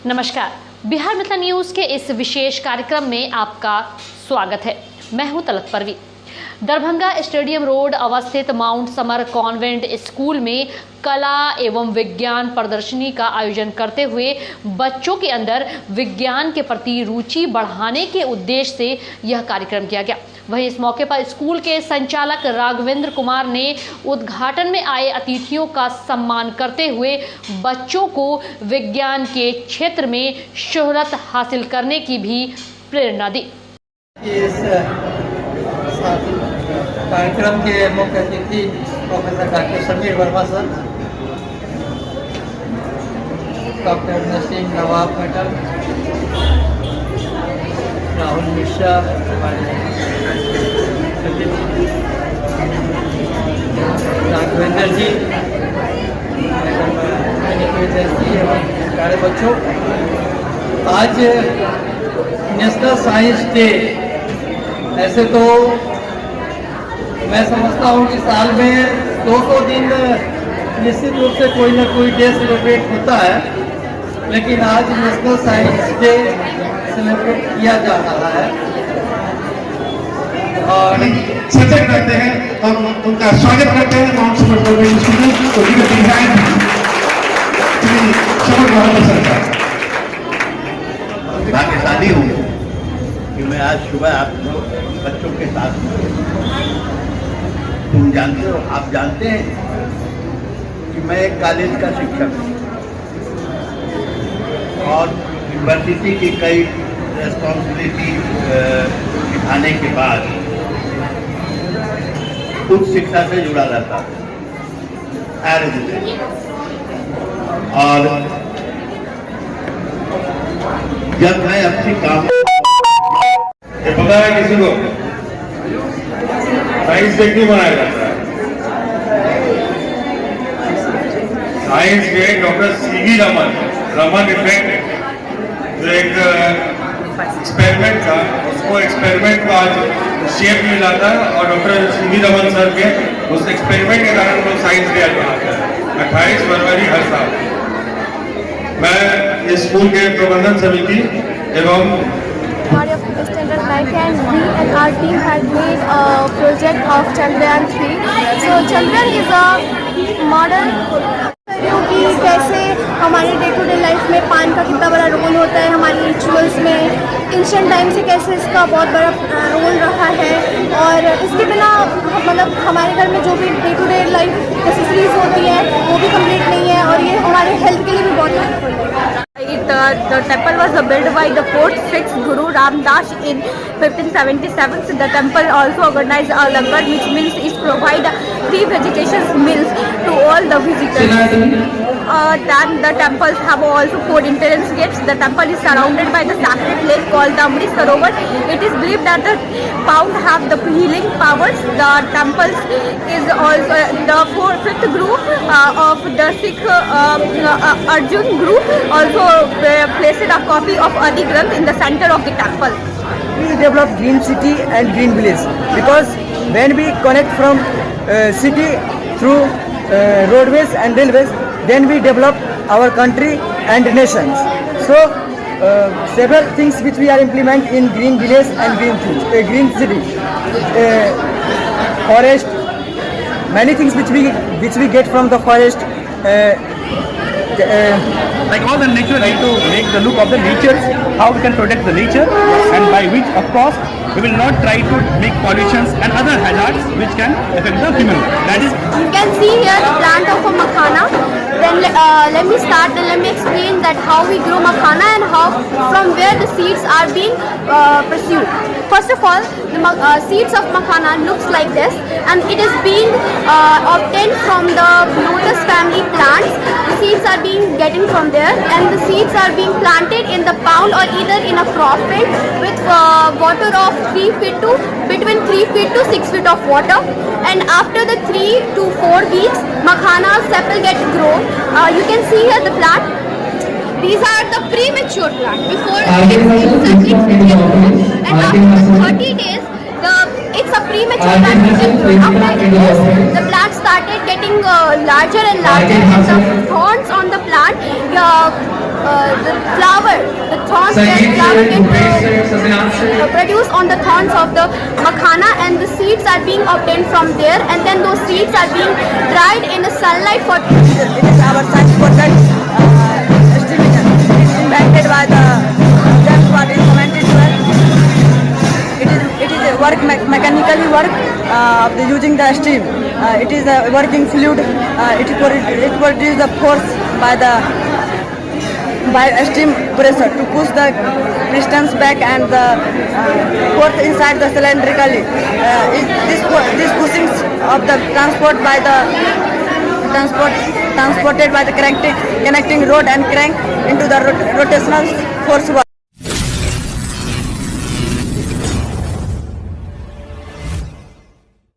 नमस्कार, बिहार मिथिला न्यूज के इस विशेष कार्यक्रम में आपका स्वागत है। मैं हूं तलत परवीन। दरभंगा स्टेडियम रोड अवस्थित माउंट समर कॉन्वेंट स्कूल में कला एवं विज्ञान प्रदर्शनी का आयोजन करते हुए बच्चों के अंदर विज्ञान के प्रति रुचि बढ़ाने के उद्देश्य से यह कार्यक्रम किया गया। वहीं इस मौके पर स्कूल के संचालक राघवेंद्र कुमार ने उद्घाटन में आए अतिथियों का सम्मान करते हुए बच्चों को विज्ञान के क्षेत्र में शोहरत हासिल करने की भी प्रेरणा दी। इस कार्यक्रम के मुख्य अतिथि professor doctor Sameer Verma sir, doctor Naseem Nawab madam, Rahul Mishra हमारे सचिव, राघवेंद्र जी, मैडम जी एवं प्यारे बच्चों, आज नेशनल साइंस डे। ऐसे तो मैं समझता हूँ कि साल में 200 दिन निश्चित रूप से कोई ना कोई डे सेलिब्रेट होता है, लेकिन आज नेशनल साइंस डे सेलिब्रेट किया जा रहा है और सजग करते हैं और उनका स्वागत करते हैं माउंट समर कॉन्वेंट स्कूल में। तो give a big hand Shri Samar Mohammad सरकार। भाग्यशाली हूँ कि मैं आज सुबह आप लोग बच्चों के साथ हूँ। तुम जानते हो, आप जानते हैं कि मैं एक कॉलेज का शिक्षक हूँ और यूनिवर्सिटी की कई रिस्पॉन्सिबिलिटी निभाने के बाद उच्च शिक्षा से जुड़ा रहता हूँ, हायर एजुकेशन। और जब मैं अपनी काम ये पता है किसी को, साइंस डे क्यों मनाया जाता है? Science day doctor CV Raman, Raman effect जो एक एक्सपेरिमेंट था, उसको एक्सपेरिमेंट को आज शेप मिला था और डॉक्टर सीवी रमन सर के उस एक्सपेरिमेंट के कारण लोग साइंस डे आज मनाते हैं, 28 फरवरी हर साल। मैं इस स्कूल के प्रबंधन समिति एवं Kumari of Standard 9 and we and our team had made a project of Chandrayaan 3. So Chandrayaan is a model कर रही हूँ कि कैसे हमारे डे टू डे लाइफ में पान का कितना बड़ा रोल होता है, हमारे रिचुअल्स में एंशिएंट टाइम से कैसे इसका बहुत बड़ा रोल रहा है और इसके बिना मतलब हमारे घर में जो भी day to day life necessaries होती है, वो भी कंप्लीट नहीं है और ये हमारे हेल्थ के लिए भी बहुत हेल्पफुल है। The temple was built by the fourth Sikh Guru Ram Das in 1577. So the temple also organized a langar, which means it provide free vegetarian meals to all the visitors. Then the temples have also four entrance gates. The temple is surrounded by the sacred lake called the Amrit Sarovar. It is believed that the pond have the healing powers. The temples is also the fourth, fifth Guru of the Sikh Arjun Guru also placed a copy of Adi Granth in the center of the temple. We develop green city and green village because when we connect from city through roadways and railways, then we develop our country and nations. So several things which we are implement in green village and green things, green city, forest, many things which we get from the forest. Like all the nature, like to make the look of the nature, how we can protect the nature, and by which, of course, we will not try to make pollutions and other hazards which can affect the human. That is You can see here the plant of a makhana. Then let me start and let me explain that how we grow makhana and how from where the seeds are being pursued. First of all, the seeds of makhana looks like this and it is being obtained from the lotus family plants. The seeds are being getting from there and the seeds are being planted in the pond or either in a crop field with water of 3 feet to between 3 feet to 6 feet of water, and after the 3 to 4 weeks makhana sapple get grown. You can see here the plant. These are the premature plant before it's exactly get grown, and after the 30 days the it's a premature plant which is grown. After this, the plant started getting larger and larger and the thorns on the plant the flower, the thorns that Sangeet flower Se get Bhupesh Se सजनाथ Se produced on the thorns of the makhana, and the seeds are being obtained from there, and then those seeds are being dried in the sunlight for It is our science project. Steam engine. It is invented by the James Watt in 1712. It is a work mechanically work using the steam. It is a working fluid. It produces the force by a steam pressure to push the pistons back and the force inside the cylindrically. This pushing of the transport by the transport transported by the connecting rod and crank into the rotational force.